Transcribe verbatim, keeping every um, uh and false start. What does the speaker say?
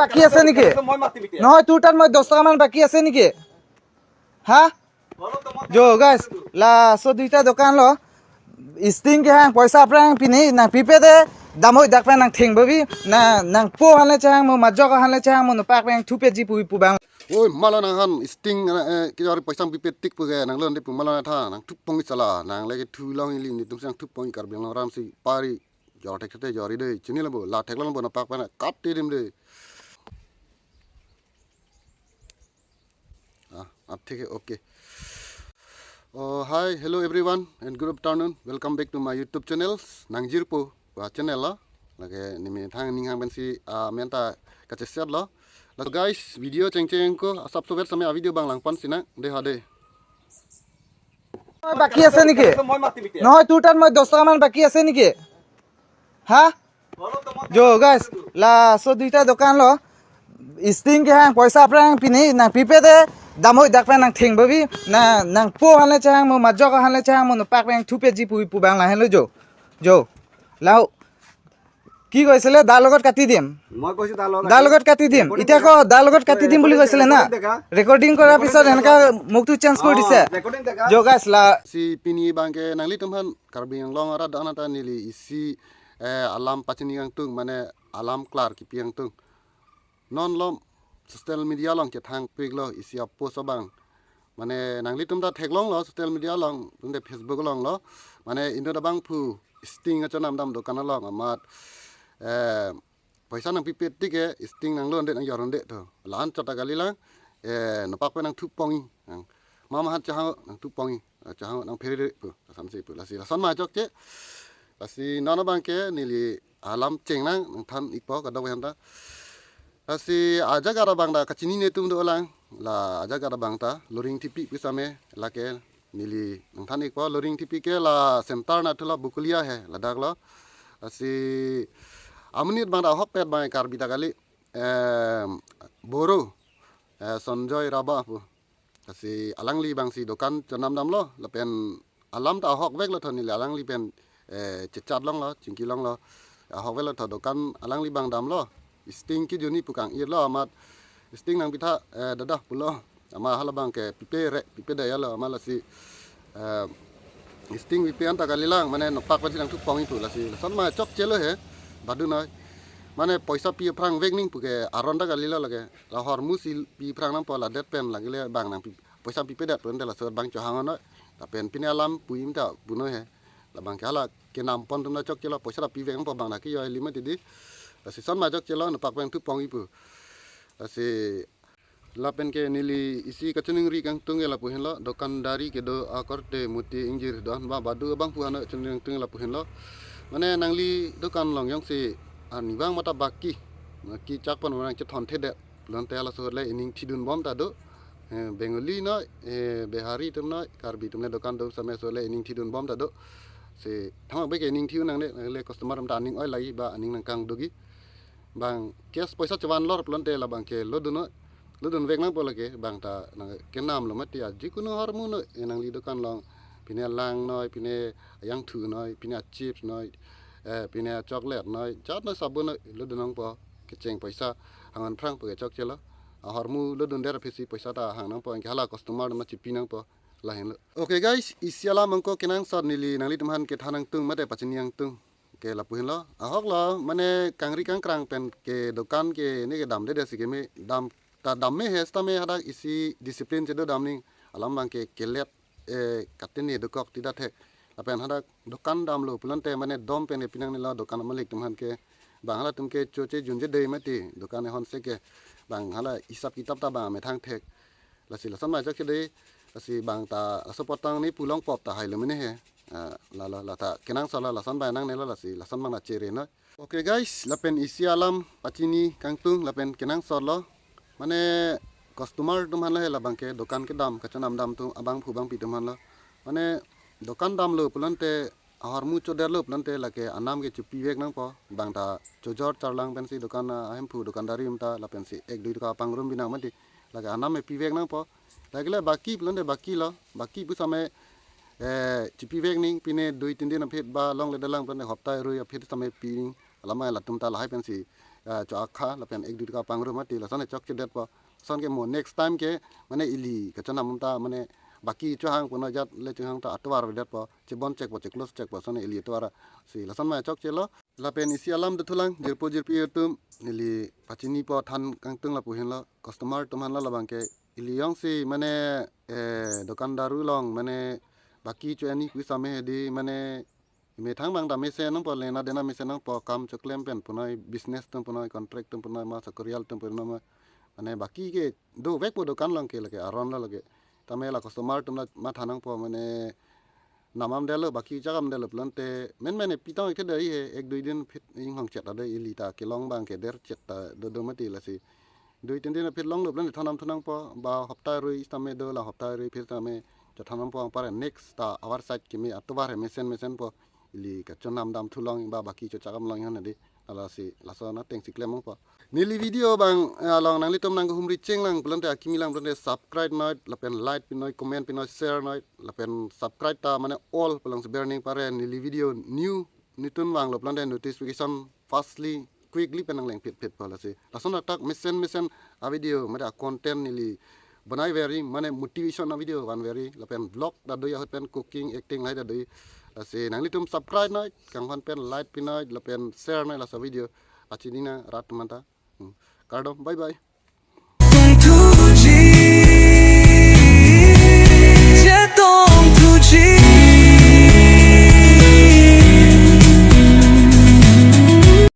বাকী আছে নেকি? নহয়, তোৰ তাত মই দহ টকামান বাকী আছে নেকি? হা? Jo guys, laso দুইটা দোকান lo. Sting kehang poisa aphrang pini nangpipe de, dam oi dak pen nangtheng babi, na nangpo hanle chehang mo, majok hanle chehang mo, nopak pen thupe ji pu pu bang. Oi, malo nanghan Sting, eh, kejor poisa pipe tik pu ke nang lon de pu, malo na tha, nangthup pong sala, nang lagi thu long ili ni tum sang thup pong Karbi Anglong aram si pari, jor thek thek jor i de, chini lo bo, la thek long bo nopak pen kati dim de. Ah, ab thik hai, okay. Oh, hi, hello everyone, and good afternoon. Welcome back to my YouTube channel, Nangjirpo, wa channel lo. Lake neli methang ning hang pensi, ah, menta kacheset lo. Laso guys, video chengcheng ko, asap sober sampai a video bang langpon sinang, de ha de. বাকী আছে নেকি? নহয়, তোৰ তাত মই দহ টকামান বাকী আছে নেকি? হা? Jo guys, laso দুইটা দোকান lo. Sting kehang poisa aphrang pini nangpipe de, dam oi dak pen nangtheng babi, na nangpo hanle chehang mo, majok hanle chehang mo, nopak pen thupe ji pu pu bang lahenlo jo. Jo. Lao. কি কৈছিলে? দাৰ লগত কাটি দিম। মই কৈছো দাৰ লগত দাৰ কাটি- লগত কাটি দিম। ৰেকৰ্ডিং এতিয়া দেখা। কো দাৰ লগত কাটি দিম বুলি ৰেকৰ্ডিং কৈছিলে না? দেখা। ৰেকৰ্ডিং কৰাৰ ৰেকৰ্ডিং পিছত দেখা। এনেকা মুখটো চেঞ্জ কৰি অ, দিছে। ৰেকৰ্ডিং দেখা। Jo guys, la si pini bangke nanglitum han Karbi Anglong arat anata neli isi, eh, alam pachini kangtung, mane alam klar kipi kangtung. Non lo social media along kethang pik lo isi apost abang. Mane nanglitum ta theklong lo social media along, tunde Facebook along lo. Mane inut abangphu Sting achonam dam dokan along amat, eh, poisa nangpipe tik ke Sting nang lon de nang yor de to. La-an chot ta kali lang, eh, nopak pen nangthup pong i. Nang mama han chehang nangthup pong i. Ah, chehang nangphere de pu, lason si pu, lasi lason ma chokche. Lasi non abangke neli alam cheng nang nangthan ikpo kadokave aphanta. Lasi ajaga abang ta kachini netum dolang, la ajaga abang ta Loring Thepi pu same, lake neli nangthan ikpo. Loring Thepi ke la center na thulo Bokolia he, ladak lo. Lasi amonit abang ta ahokpet abang Karbi ta kali, em, Boro, eh, Sanjoy Raba pu. Lasi alangli abang si dokan chonam dam lo, lapen alam ta ahokvek lo tho, neli alangli pen, eh, chechat long lo, chingki long lo. Ahokvek lo tho dokan alangli abang dam lo. Sting kejun i pu kang-ir lo amat. Sting nangpitha, eh, dada pulo. Amat hala abangke pipe re, pipe daya lo amat lasi, eh, Sting pipe anta kali lang, mane nopak pensi nangthup pong i pu, lasi lason ma chokche lo he, badu noi. Mane poisa pi aphrang vek ning pu ke aron ta kali lo lake. La ahormu si pi aphrang nangpo, ladet pen lake le bang nangpi, poisa pipe det pu ante laso bang chohang noi. Lapen pine alam pu imta pu noi he. Labangke hala kenam pon atum ta chokche lo, poisa ta pivek nangpo, bang ta kejoi limit di. Lasi lason ma chokche lo, nopak pen thup pong i pu. Lasi lapen ke neli isi kachiningri kangtung ke lapu henlo, dokandari kedo akorte muti ingjir do-an ba badu abangphu hano chiningri kangtung ke lapu henlo. Mane nangli dokan along jongsi arnivang mata baki, baki chak pon orang chethon the de. Pulote halaso le ining thidun bom ta do. Eh, Bengali noi, eh, Bihari atum noi, Karbi atum le dokan do same, so le ining thidun bom ta do. Si thang bek ining thi-un nangne, le customer atum ta aning oi lagi ba aning nangkang dogi. Bang cash poisa chevan lor pulote labangke lodun noi. Lodun vek nangpo lake, bang ta nang kenam lo mati, a jikunu ahormu noi, eh, nangli dokan along. Pine alang noi, pine ayangthu noi, pine achips noi, eh, pine achocolate noi, jat noi sabun noi, lodun nangpo, kecheng poisa, hang-an aphrang pu ke chokche lo. Ahormu lodun der aphisi poisa ta hang nangpo, anke hala customer ma chipi nangpo, lahenlo. Okay guys, isi alam angko kenangsot neli nanglitum aphan kethan nangtung mate pachini nangtung ke lapu henlo. Ahok lo, mane kangri kangkrang pen ke dokan ke ne ke damde de si keme, dam ta dam me he, sitame hadak isi discipline chedo dam ning, alam abangke kelet, eh, katene dokok tidak thek. Lapen hadak dokan damlo pulote mane dom pen epinang nelo dokan malik atum aphan ke, bang halatum ke choche junje dei mati dokan ehon se ke, bang hala hisap kitap ta bang methang thek. Lasi lason ma chokche dei, lasi bang ta laso apot tang ne pu long pop tahai lo mene he. Ah, lalo, la ta kenangsot lo, lason bang nangnelo, lasi lason bang ta chere noi. Okay guys, lapen isi alam pachini kangtung lapen kenangsot lo. Mane customer atum aphan lo he labangke, dokan kedam, kachonam dam atum, abangphu bangpi atum aphan lo. Mane dokan damlo pulote, ahormu choderlo pulote lake anam ke chopivek nangpo, bang ta chojor charlang pensi dokan ahemphu dokandari atum ta lapensi ek dui toka pangrum binang mati, lake anam ke pivek nangpo. Lake le baki pulote baki lo, baki pu same, eh, chipivek ning, pine dui tin din aphi ba longle dalang pulote hopta rui aphi same pi ning. Alam latum ta lahai pensi ah, cho akha lapen ek dui taka pangrum mati lason chokchedetpo. Lason ke mo next time ke mane ili kachonam ta mane baki chohang punoi jat le chohang ta atovar vedetpo, chebon chekpo, checlose chekpo, lason ili atovar si lason ma chokchelo. Lapen isi alam dothulang jirpo jirpi atum, neli pachinipo than kangtung lapu henlo, customer atum aphan lo labang ke ili jongsi mane, eh, dokandaru along mane baki cho-ani pu same hedi mane methang abang ta mesen nangpo, lena dena mesen nangpo, kam choklem pen punoi, business atum punoi, contract atum punoi, ma sakorial atum punoi ma, mane baki ke dovekpo dokan along ke lake aron lo lake. Tame la customer atum la matha nangpo mane namam detlo, baki chakam detlo pulote menmen epitong ikhe dei he, ek dui din aphi inghong chet ta dei, ili ta kelong abang ke der chet ta dodo mati lasi. Dui tin din aphi longlo pulote thanam thu nangpo, ba hopta rui sitame do, la hopta rui aphi tame chothanampo, anpar next ta avarsai kimi atovar he mesen mesenpo, ili kachonam dam thulong ba baki chochakam long hana dei. Lasi lason ateng si klem nangpo. Neli video abang, eh, along nanglitum nang humri cheng lang pulote, akimi lang pulote subscribe noi, lapen like pinoi, comment pinoi, share noi, lapen subscribe ta mane all pulang si ber ning pare, neli video new nitun vanglo pulote notification fastly, quickly pen nangleng phit phit po lasi. Lason atak mesen mesen avideo mane acontent neli banai veri, mane motivation avideo van veri, lapen vlog ta do, ahut pen cooking, acting lahai ta do. Lasi nanglitum subscribe noi, kangphan pen like pinoi, lapen share noi laso video. Pachini nang rat atum anta. Hmm. Kardom, bye bye.